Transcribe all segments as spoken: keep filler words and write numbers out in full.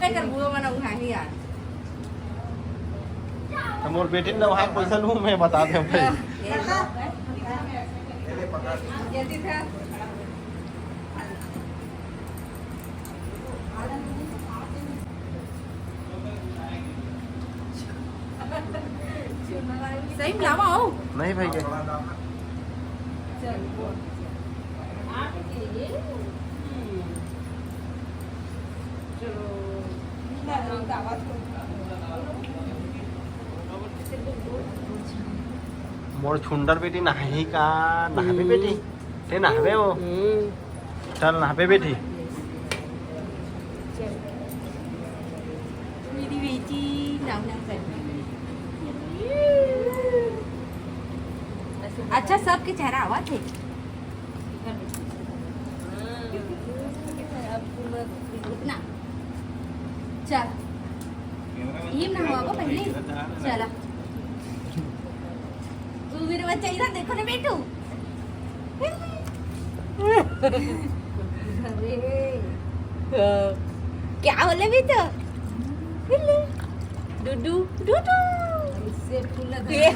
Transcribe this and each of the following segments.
कर बुआ बना उहाँ ही यार। त मोर बेटी ने वहाँ पैसा लूँ, मैं बता दे भाई। सही में लावा हो। नहीं भाई के। मोर छुंडर बेटी नहाही का? नहाबे बेटी, ते नहाबे वो। हम्म। चल नहाबे बेटी। मेरी बेटी नाम नाम कर। अच्छा, सबके चेहरा आवा थे। रुकना। चल। ये ना हुआ वो पहले। चला। तू मेरे बच्चा इधर देखो ना बेटू। अरे। क्या बोले भी तो? डुडू, डुडू। इससे फूल लगा। ये।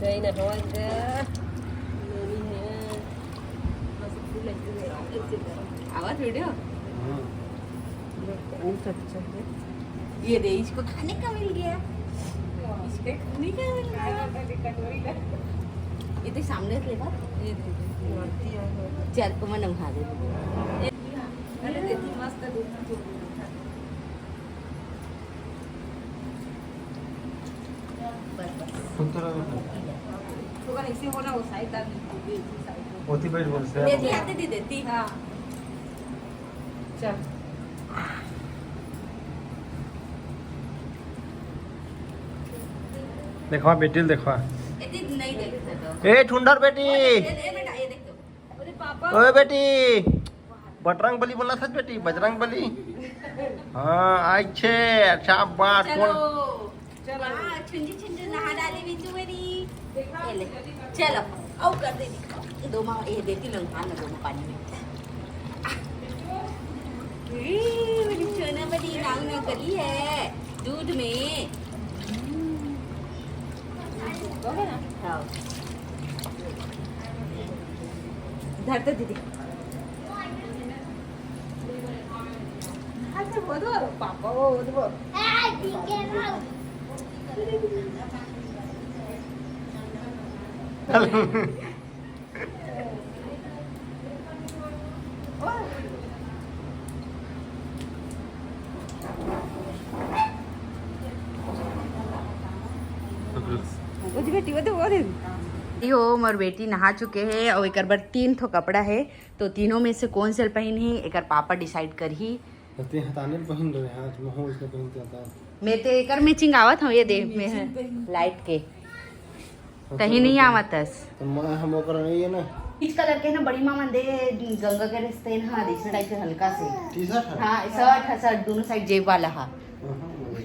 कहीं ना हो जा। नहीं है। बस फूल लग गए। आवाज वीडियो। हाँ। बहुत अच्छा है। ये दे, इसको खाने का मिल गया। इसको खाने का मिल गया। ये तो सामने से ले बात। ये दे दे। चल, तो मैं नहा दे। अरे, देखी, मस्त देखना। बस, बस। तो अगर ऐसे हो ना, वो साइड डाल दीजिए, इसी साइड को। होती बैठ बोल से। दे दी, आते दे देती। हाँ। चल। देखवा बेटी ल देखवा। ए, दीदी, नहीं देख सकते। ए, ठुंडर बेटी। ए, ए, बेटा, ये देख तो। अरे पापा। ओए बेटी, बटरंग बली बोला था बेटी, बजरंग बली। हाँ, अच्छे, अच्छा बात चलो। कौन? चलो। हाँ, छुंजी छुंजी नहा डाली बिंदु मेरी। देखा? ये ले, चलो, आओ कर दे दी। दो माँ, ये देती लंका ना दो माँ पानी में। ए, मेरी सोना बड़ी नाव ना गली है दूध में। हाँ। धर तो दीदी। अच्छा, वो दो, पापा, वो, वो दो। वो दे बेटी, वो दे, वो दे। यो, मोर बेटी नहा चुके हे और एकर बर तीन ठो कपड़ा हे, तो तीनों में से कौन से ल पहिनही, एकर पापा decide करही। तो ते हताने ल पहिन रहे, आज महू इसने पहिन के आता। मैं ते एकर matching आवत हूँ, ये दे, मैं matching पहिन। Light के। हाँ, तही तो नहीं आवतस। तो मैं, हम ओकर नहीं है ना। इस colour के ना बड़ी माँ मन दे, गंगा के रिश्ते ना, हाँ, इसने type के हल्का से। T-shirt है? हाँ, shirt है, shirt दोनों side जेब वाला है। हाँ, हाँ, वो है।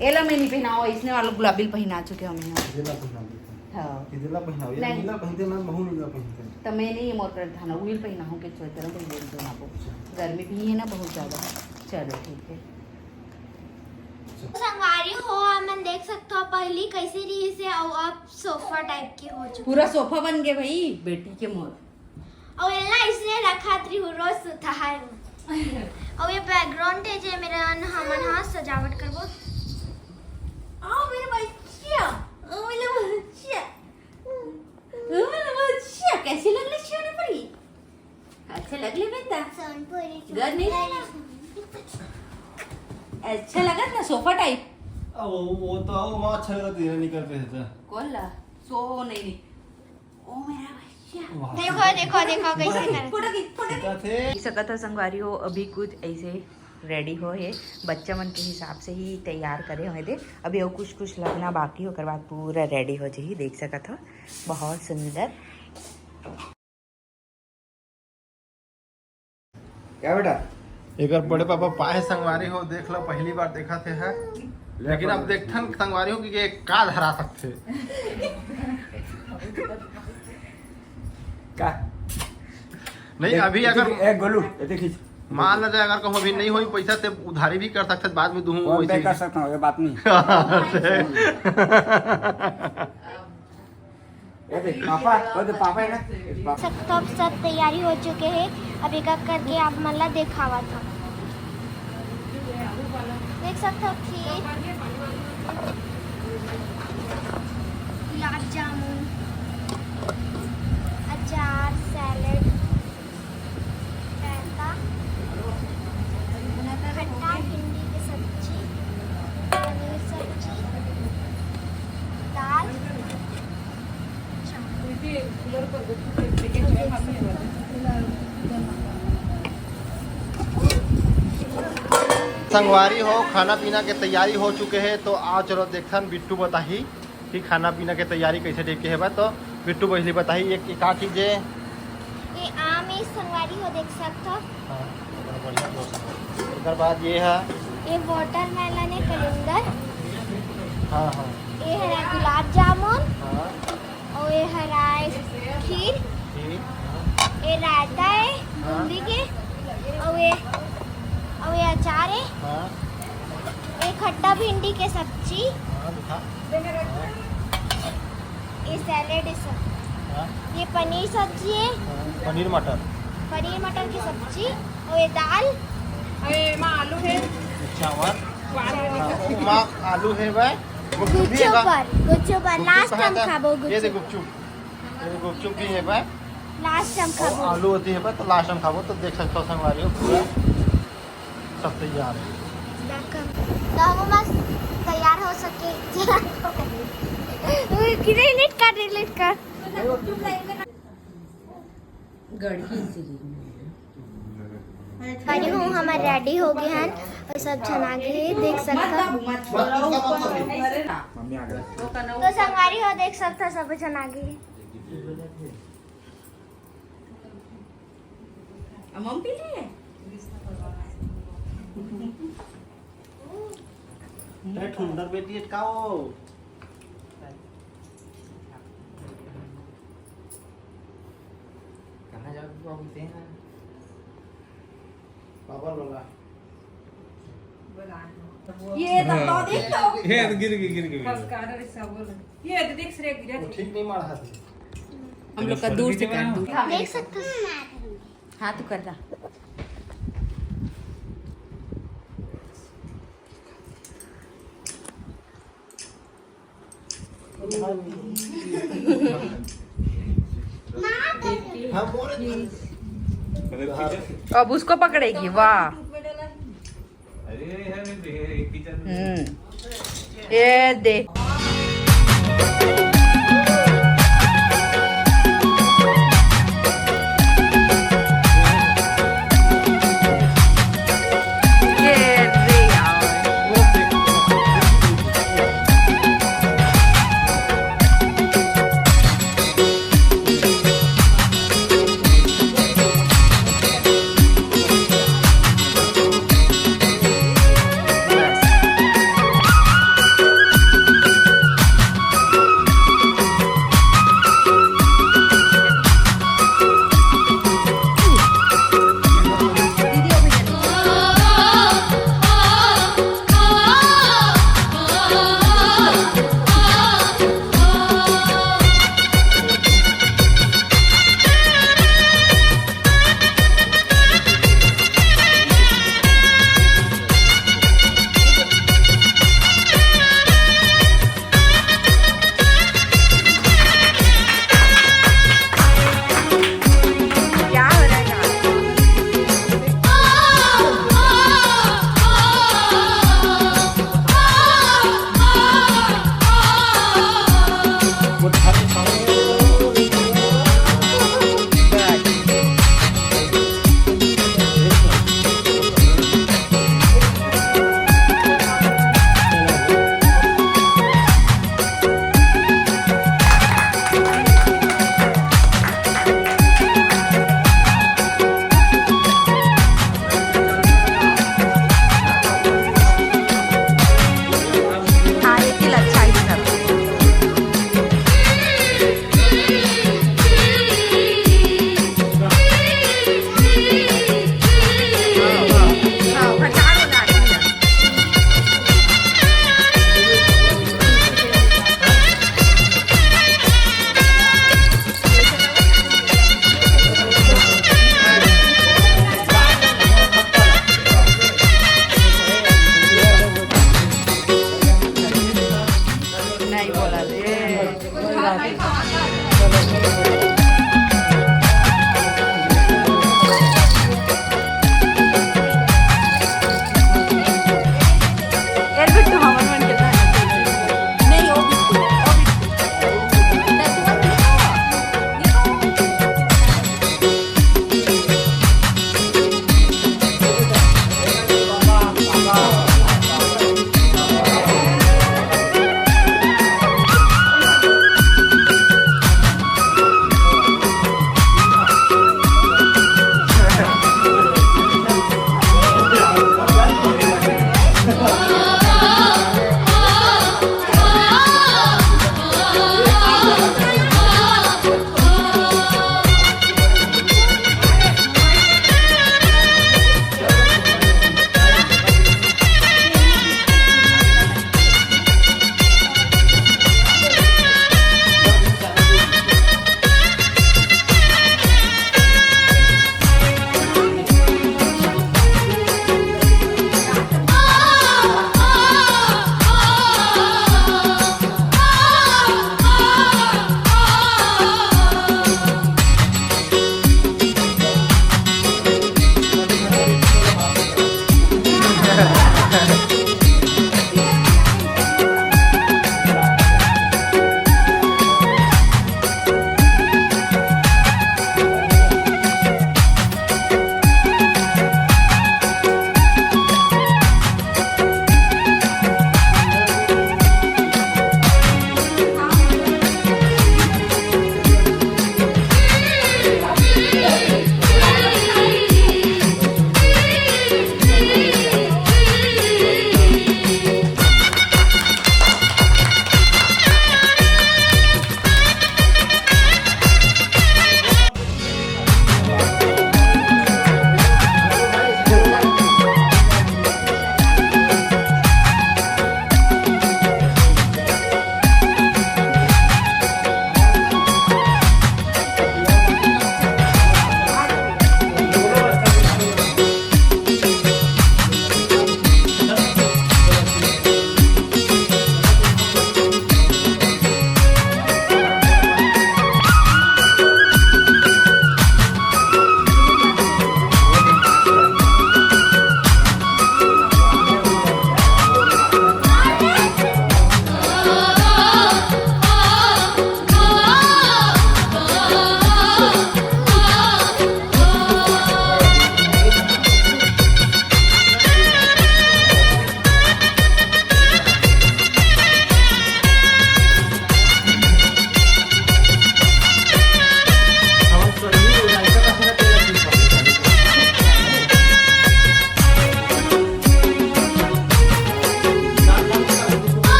एला मैं नहीं पहनाओ, इसने वाला गुलाबी ल पहिना चुके हूँ मैं। ये ला पहिना देते हैं। हाँ। ये ला पहिनाओ, ये नहीं। नीला पहनते ना, महू नीला पहनते हैं। तो मैं नहीं, मोर कर थाना उही ल पहिना हूँ के चोय तरह बोल दो ना वो। अच्छा। गर्मी भी है ना बहुत ज्यादा। चलो ठीक है। अच्छा। संगवारी हो, आप मन देख सकते हो पहली कैसे रही से और अब sofa type के हो चुके। पूरा sofa बन गए भाई, बेटी के मोर। अउ एला इसने रखत रिहू, रोज सुतहार में। अउ ये background हे जे मेरा न हमन हा सजावट करबो। आओ मेरे बच्चिया, आओ मेरे बच्चिया, आओ मेरे बच्चिया, कैसी लग रही सोनपुरी? अच्छा लग रही बेटा? सोनपुरी घर नहीं चुड़ैल। अच्छा लगा ना sofa type? अब वो, वो तो, वो अच्छा लगा, धीरे निकल पे था। कौन ला? सो नहीं, नहीं। ओ मेरा बच्चा। वाह। देखो, देखो, देखो, कैसे कर। फोटो खींच, फोटो खींच। देख सकत हो संगवारी हो, अभी कुछ ऐसे ready हो हे, बच्चा मन के हिसाब से ही तैयार करे होए दे। अभी अउ कुछ कुछ लगना बाकी, ओकर बाद पूरा ready हो जाही। देख सकत हो, बहुत सुंदर। क्या बेटा? एकर बड़े पापा पाए संगवारी हो, देख लो, पहली बार देखा थे है। लेकिन अब देखथन संगवारी हो कि ये का धरा सकथे। का? नहीं, देख, अभी अगर ए, गोलू, ए, देखिए। मान ला जाए, अगर कहूँ अभी नहीं होई पैसा, ते उधारी भी कर सकते, बाद में दूँ। फोन पे वैसे कर सकता हूँ, ये बात नहीं। ए, देख, पापा, ओ, देख, पापा है ना? पापा। सब, सब, सब तैयारी हो चुके हैं। अब एक एक करके आप मन ला देखावत हूँ। देख सकत हव खीर, गुलाब जामुन, अचार, सैलेड, रायता, खट्टा, भिंडी के सब्जी, पनीर सब्जी, दाल। संगवारी हो, खाना पीना के तैयारी हो चुके हे, तो आ चलो देखथन, बिट्टू बताही कि खाना पीना के तैयारी कैसे टाइप के हे बा। तो बिट्टू पहली बताही, एक, एक का चीज हे? ये आम हे संगवारी हो, देख सकत हो। हाँ, बड़ा बढ़िया दोस्त। एकर बाद ये है। ये watermelon हे, कलिंदर। हाँ, हाँ। ये है गुलाब जामुन। हाँ। अउ ये हरा हे खीर, खीर, हाँ। ये रायता हे, हाँ। बूंदी के, अउ ये, अउ ये अचार हे, हाँ। ये खट्टा भिंडी के सब्जी, हाँ, दिखा। ये सैलेड हे सब, हाँ। ये पनीर सब्जी हे, हाँ, पनीर मटर। पनीर मटर की सब्जी, अउ ये दाल। अरे, एमा आलू हे। चावल। आलू हे। हाँ, ओमा आलू हे भाई। गुपचुप भी हे का? गुपचुप बर, गुपचुप बर, गुपचुप last कहाँ time था? खाबो ये दे गुपचुप। गुपचुप। ये गुपचुप भी हे भाई। Last time और खाबो। आलू होती है भाई, तो last time खाबो, तो देख सकते हो संगवारी हो पूरा सब तैयार है। देखम। तो हम बस तैयार हो सके। वो किधर लेट कर रही, लेट कर। गढ़ी श्री। बड़ी हूँ, हमर ready हो गए हैं और सब झन आ गए, देख सकता। तो संगवारी हो, देख सकता, सब झन आ गए। मम्मी ले। ए, ठुंदर बेटी, अटकाओ। कहाँ जाओ बाबू, ते हैं? पापड़ वाला। ये तो हाँ। देख लो। ये तो गिर गई, गिर गई, गिर गई। ये तो देख, श्रेय गिरा। वो ठीक नहीं मारा हाथ में। हम लोग का दूर से कर दूँ। देख सकते हो। हाँ, तू कर रहा। अब उसको पकड़ेगी, वाह। हम्म, ये दे। एल बिट्टू, हमन मन के गाना चलथे। नहीं, ओ बिट्टू, ओ बिट्टू।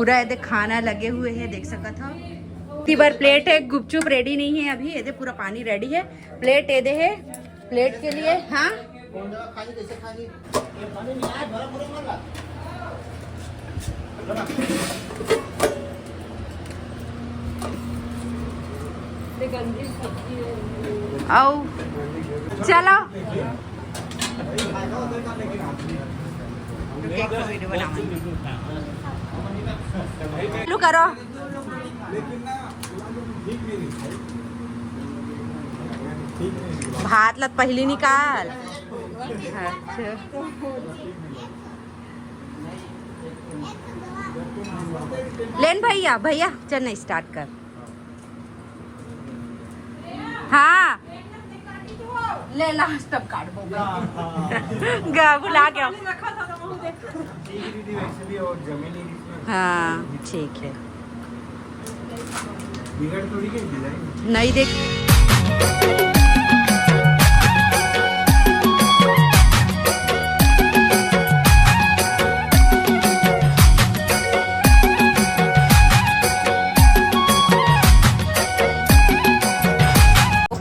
पूरा एदे खाना लगे हुए हे, देख सकत हो। इतनी बार प्लेट हे, गुपचुप रेडी नहीं हे अभी, एदे पूरा पानी रेडी हे। प्लेट एदे हे, प्लेट के लिए, हाँ। आओ, चलो। चालू करो। भात ला पहली निकाल। अच्छा। लेन भैया, भैया, चल नहीं, स्टार्ट कर। हाँ, ले लास्ट अब काटबो। गा, भुला गया। हाँ, ठीक है। बिगड़ थोड़ी गई डिजाइन। नहीं देख।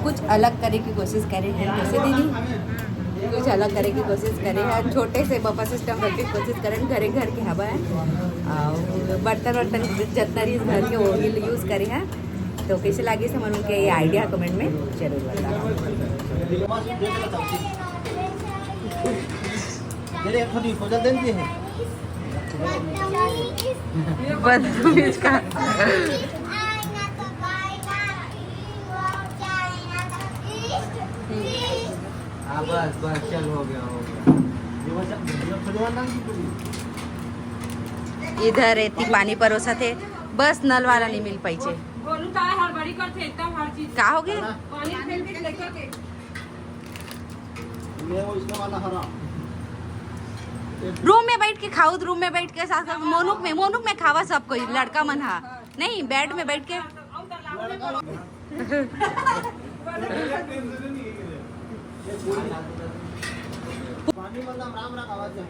कुछ अलग करे की कोशिश करे हैं, कैसे दीदी? कुछ अलग करे की कोशिश करे हैं, छोटे से बफर सिस्टम रखे की कोशिश करें, घरे घर के हवा है। और बर्तन वर्तन जितना भी घर के वो भी यूज़ करे हैं। तो कैसे लागे से मन के ये आइडिया कमेंट में जरूर बताओ। बदतमीज का। हाँ, बस, बस, चल, हो गया, हो गया। इधर एती पानी परोसा थे, बस नल वाला नहीं मिल पाई छे। गोलू ताए हड़बड़ी करथे एकदम हर चीज। का हो गया? पानी फेंक के लेके के। रूम में बैठ के खाओ, रूम में बैठ के साथ साथ मोनुक में, मोनुक में खावा सब कोई, लड़का मन हा। नहीं, बेड में बैठ के। पानी मतलब राम राम आवाज है।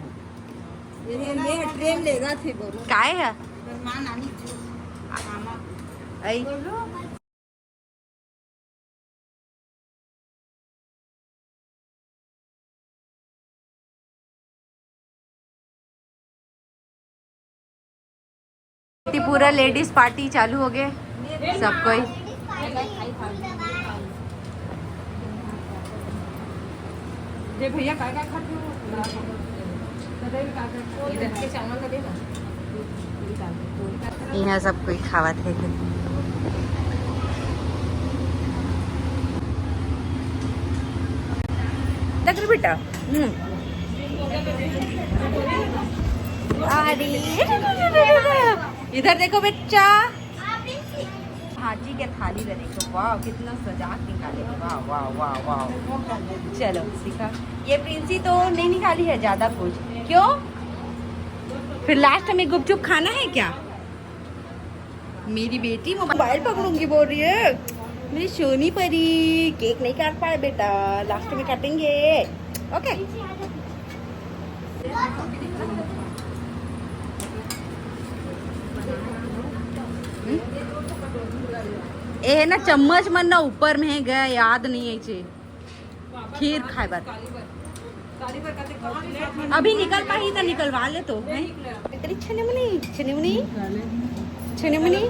ये, ये ट्रेन लेगा थे बोलो। काय है? माँ नानी जी। मामा। आई। पूरा लेडीज पार्टी चालू हो गए, सब कोई। जे भैया काय काय खाते हो? इधर के चावल का देना। यहाँ सब कोई खावत है। देख रे बेटा, हम्म। अरे, इधर देखो बच्चा। भाजी के थाली ला देखो, वाह, कितना सजा के निकाले, वाह, वाह, वाह, वाह। चलो, सीखा। ये प्रिंसी तो नहीं निकाली है ज्यादा कुछ, क्यों? फिर लास्ट में गुपचुप खाना है क्या? मेरी बेटी मोबाइल पकड़ूंगी बोल रही है, मेरी सोनी परी। केक नहीं काट पाए बेटा, लास्ट में काटेंगे। ओके। ए ना, चम्मच मन ना ऊपर में है, गया याद नहीं है इसे। खीर खाए बर। अभी निकल पाही तो निकलवा ले तो, हैं? तेरी छनमुनी, छनमुनी, छनमुनी।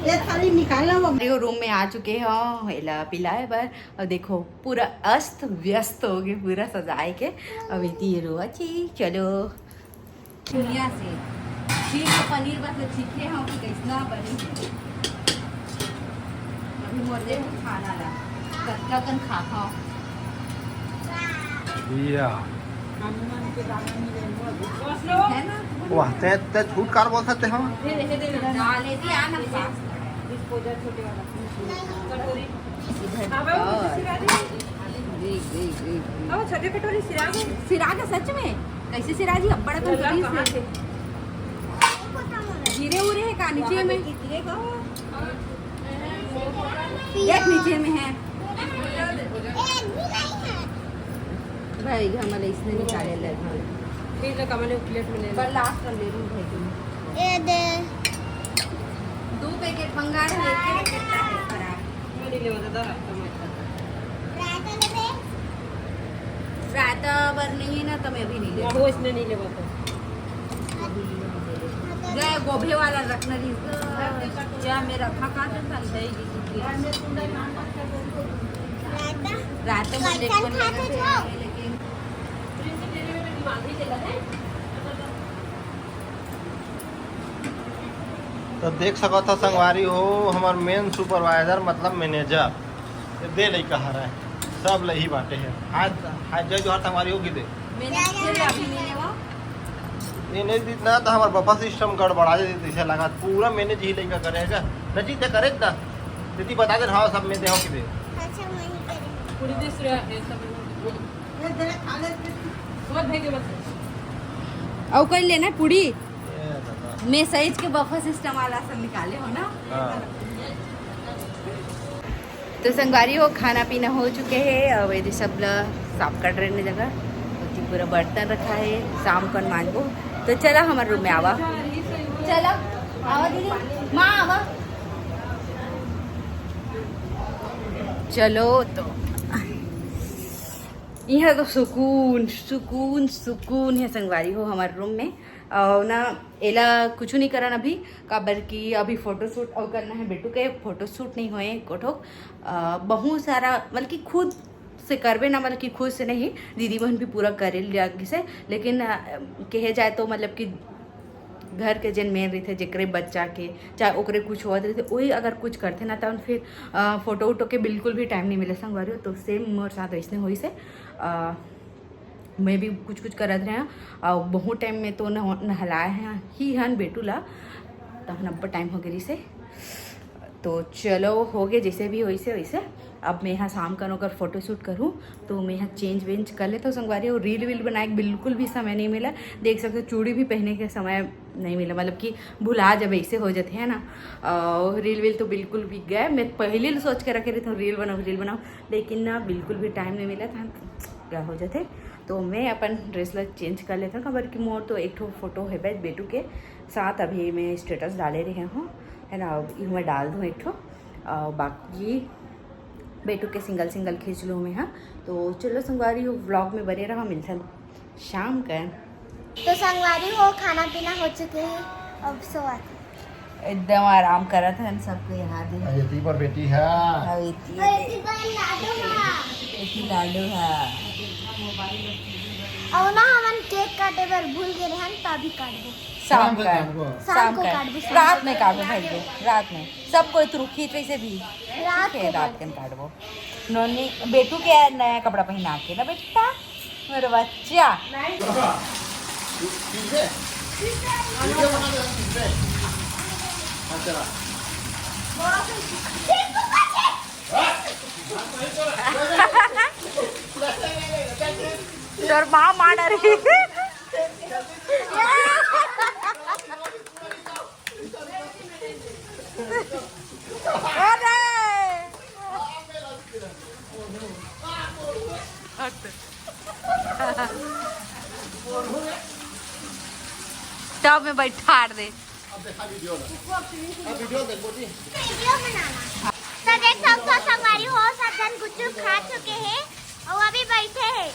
ये थाली निकालना वो। देखो, रूम में आ चुके हो एला पिलाए बर। और देखो, पूरा अस्त व्यस्त हो गए, पूरा सजाए के। अब इतनी रोआ ची, चलो। दुनिया से ठीक है, पनीर बस सीखे हो कि कैसना बनी। अभी मोर दे खाना ला, कतका कन खा खाओ। या। है ना? वाह, ते, ते झूठ कार बोल सकते हो? दे, दे, दे, दे। डाल लेती है ना सास। डिस्पोजल छोटे वाला। कटोरी। इधर। हाँ, वो तो सिरा दी। देख, देख, देख, देख। अब छोटे कटोरी सिरा गए। सिरा के सच में? कैसे सिरा जी? अब्बड़ अकन अल्लाह करीब कहाँ से। गिरे उरे है का नीचे में? गिरे का? देख नीचे में है। भाई, हमला इसने निकाले ले भाई। फिर ले कमले प्लेट में ले ले। पर लास्ट में ले लूं भाई तुम। ये दे। दो पैकेट मंगा रहे हैं, एक पैकेट का है खराब। मैं नहीं लेवा दादा, रायता में। रायता ले दे। रायता बर नहीं है ना, तो मैं भी नहीं लेवा। वो इसने नहीं लेवा तो। गए गोभी वाला रखना रही। जा, मैं रखा कहाँ थे, संदेही की छुट्टी। रायता। रायता में कटहल लेकर खाते नहीं जाओ। लेकिन तो देख सकत हो संगवारी हो, हमार मेन सुपरवाइजर मतलब मैनेजर, ये दे लइका हरा है, सब लही बाटे है। हाय, हाय, जय जोहार संगवारी हो, गिदे। मैंने फिर अभी मैंने वो ये नहीं दी ना तो हमार बफर सिस्टम गड़बड़ा जाती, जैसे लगा पूरा मैनेज ही लइका करेगा। नजीक दे करे ना, दीदी बता दे, हाँ, सब में दे हो कि दे। अच्छा, वही करेंगे। पूरी देश रहा है सब। ये दे, खा ले। बहुत भाई के बस। और कोई लेना है पूरी? ये दादा। मैं साइज के बफर सिस्टम वाला सब निकाले हो ना। हाँ। तो संगवारी हो, खाना पीना हो चुके है। अब ये सब ला साफ कर रहे ने जगह, तो पूरा बर्तन रखा है, शाम को मांजबो। तो चला हमारे रूम में आवा। चला, आवा दीदी, माँ आवा। चलो तो यहाँ तो सुकून, सुकून, सुकून है संगवारी हो हमारे रूम में। और ना, एला कुछ नहीं करन अभी, काबर कि अभी फोटोशूट और करना है बेटू के, फोटोशूट नहीं होए एको ठोक। अ, बहुत सारा, मतलब कि खुद से करबे ना, मतलब कि खुद से नहीं, दीदी बहन भी पूरा करे लिया से, लेकिन अ, कहे जाए तो मतलब कि घर के जेन मेन रहिथे, जेकरे बच्चा के चाहे ओकरे कुछ होत रहिथे, वही अगर कुछ करथे ना, तब फिर अ, फोटो उटो के बिल्कुल भी टाइम नहीं मिले संगवारी हो। तो सेम मोर साथ ऐसने होइस हे। अ, मैं भी कुछ कुछ करत रहे हैं। और बहुत टाइम में तो नह-, नहलाए हैं ही हन बेटू ला, तहन अब्बड़ टाइम हो गए से। तो चलो, हो गए जैसे भी होइसे वैसे। अब मैं यहाँ शाम का अगर फोटोशूट करूँ तो मैं यहाँ चेंज वेंज कर लेता हूँ संगवारी। और रील वील बनाए के बिल्कुल भी समय नहीं मिला, देख सकते हो, चूड़ी भी पहने के समय नहीं मिला, मतलब कि भुला जब ऐसे हो जाते हैं ना। और रील वील तो बिल्कुल भी गए, मैं पहले ही सोच के रखे रहती हूँ रील बनाऊँ, रील बनाऊँ, लेकिन ना बिल्कुल भी टाइम नहीं मिला था, क्या हो जाते। तो मैं अपन ड्रेस ला चेंज कर लेता हूँ, काबर कि मोर तो एक ठो फोटो है बे-, बेटू के साथ, अभी मैं स्टेटस डाले रहे हूँ, है ना, अब मैं डाल दूँ एक ठो। और बाकी बेटू के सिंगल सिंगल खींच लूँ मैं, हाँ। तो चलो संगवारी हो, व्लॉग में बने रहा, मिलता शाम का। तो संगवारी हो, खाना पीना हो चुके हैं, अब सोवा थे। एकदम आराम करत हन, सबके यहाँ दे। अरे, एती पर बेटी है। अरे, एती, अरे, एती पर लाडो है। एती लाडो है। और ना, हमन केक काटे बर भूल गए हन, तभी काटबो। शाम शाम को का। काटबो। शाम शाम को का। काटबो, शाम रात को। में काटबो भाई, रात में। सब कोई तू खींच वैसे भी। रात ठीक है, को रात काटबो। के काटबो। नोनी, बेटू के नया कपड़ा पहना के ना बेटा, मेरा बच्चा। ठीक है? वीडियो बना दे, ठीक है? हाँ, चला। तोर माँ मार रही। अरे! हट। टब में बैठार दे। अब देखा वीडियो ना। अब वीडियो देखो जी। वीडियो बनाना। तो देख सकते हो संगवारी हो, सब जन गुपचुप खा चुके हैं और अभी बैठे हैं।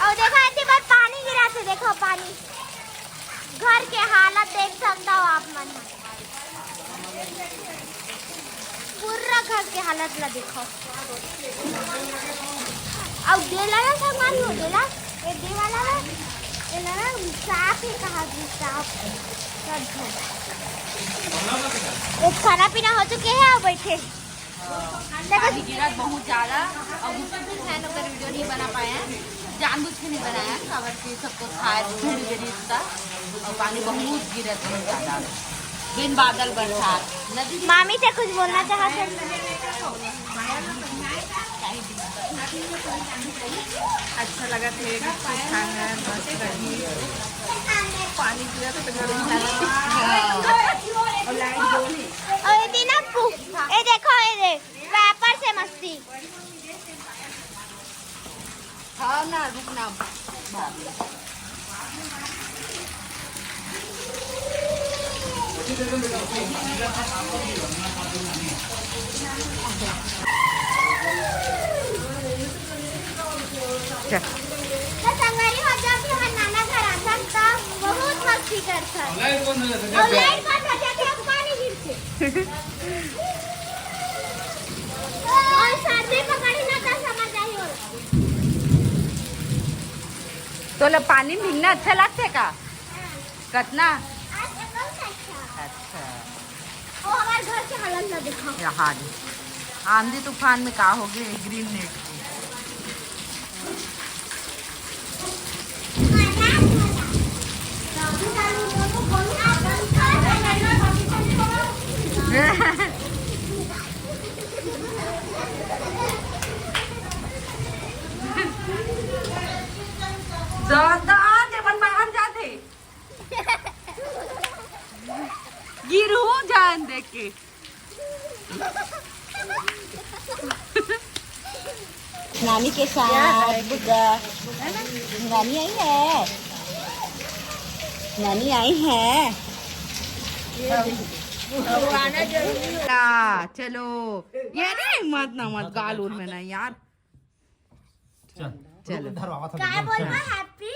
और देखो, इतनी बार पानी गिरा थे, देखो पानी। घर के हालत देख सकता हो आप मन। पूरा घर के हालत ला देखो। और देला ना संगवारी हो, देला, ये दे वाला ना, ये ना, ना, सांप ही कहा जी, सांप। सब घर। ये खाना पीना हो चुके हैं, अब बैठे। देखो। पानी गिरा बहुत ज्यादा, और उसमें भी है ना, वीडियो नहीं बना पाए हैं, जानबूझ के नहीं बनाया, काबर कि सबको खाए भूख लगी था, और पानी बहुत गिरा, बहुत ज्यादा। बिन बादल बरसात, नदी मामी से कुछ बोलना चाहते हैं? अच्छा लगा थे, खाना मस्त रही, पानी गिरा तो गर्मी लगा। और लाइट गोल है। और ये ना पु-, ये देखो, ये देख, रैपर से मस्ती। आओ ना, रुक ना। चल। तो संगवारी हो, जब भी हमर नाना घर आथन, तब बहुत मस्ती करथन। और लाइट बंद हो जाथे, जब और लाइट बंद हो जाथे, अब पानी गिरथे। और सर्दी पकड़ही ना, तो समझ आही। और तोला पानी में भीगना अच्छा लगथे का? कतना? अच्छा। वो हमारे घर के हालत ना दिखाओ। यहाँ आंधी तूफान में का हो गए, ग्रीन नेट। दादा, ते मन बाहर जाते। गिरहूं जान दे के। नानी के साथ बुआ। नानी आई है, नानी आई है। हाँ, चलो। ये नहीं, मत ना, मत गाल उल में ना यार। चलो। चलो। काय बोलबो? Happy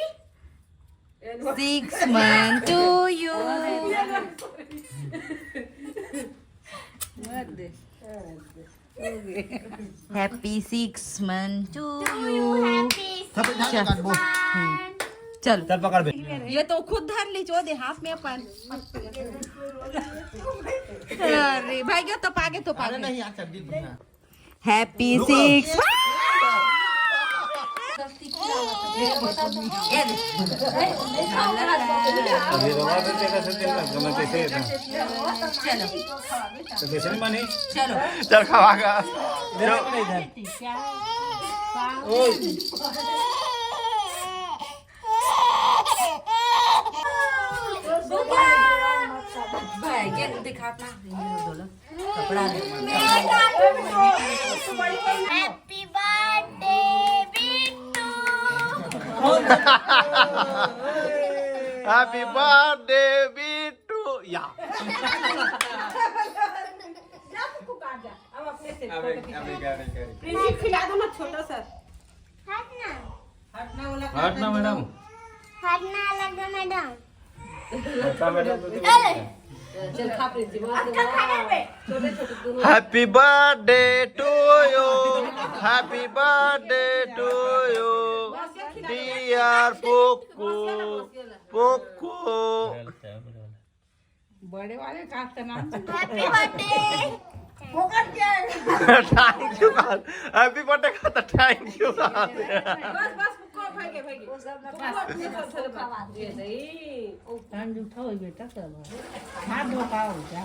six month to you. Happy six month to you. Happy सब इधर से काटबो। हम्म। चल। चल पकड़ बे। ये तो खुद धर ली, चो दे हाथ में अपन। अरे भाई, यो तो पागे, तो अरे पागे। नहीं यार, चड्डी पहना। Happy six। चल खवा का। दिखात ना, ये लो, दो लो। कपड़ा ले। Happy birthday Bittu. Happy birthday Bittu. या। जा, तू काट जा। अब अपने से अबे, फोटो खींचा। अबे, क्या नहीं करी? प्रिंसिप खिला दो ना, छोटा सा। हट ना। हट ना, मैडम। हट ना, अलग दे, मैडम। अच्छा, मैडम, तो अरे। चल, खा प्रिंसिप। अच्छा, खा ले बे। छोटे, छोटे दोनों। Happy birthday to you, happy birthday to you, dear पोक्कू, पोक्कू। बड़े वाले का तो नाम। Happy birthday। फोकट क्या है? Thank you का। Happy birthday का तो thank you का। बस, बस, को भाई के, भाई के। बस, बस, बस, बस, बस। ये सही। कान जूठा हो बेटा, सब। हाथ धो पाओ क्या?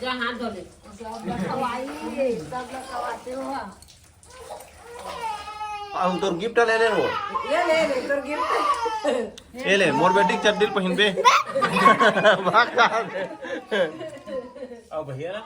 जा, हाथ धो ले। सब लोग खवाई, सब लोग खवाते हो। आ, हम तोर गिफ्ट ले ले वो। ये ले, ले, तोर गिफ्ट। ये ले, मोर बेटी के चड्डी ल पहिन बे। भाग कहाँ बे? आओ भैया ना।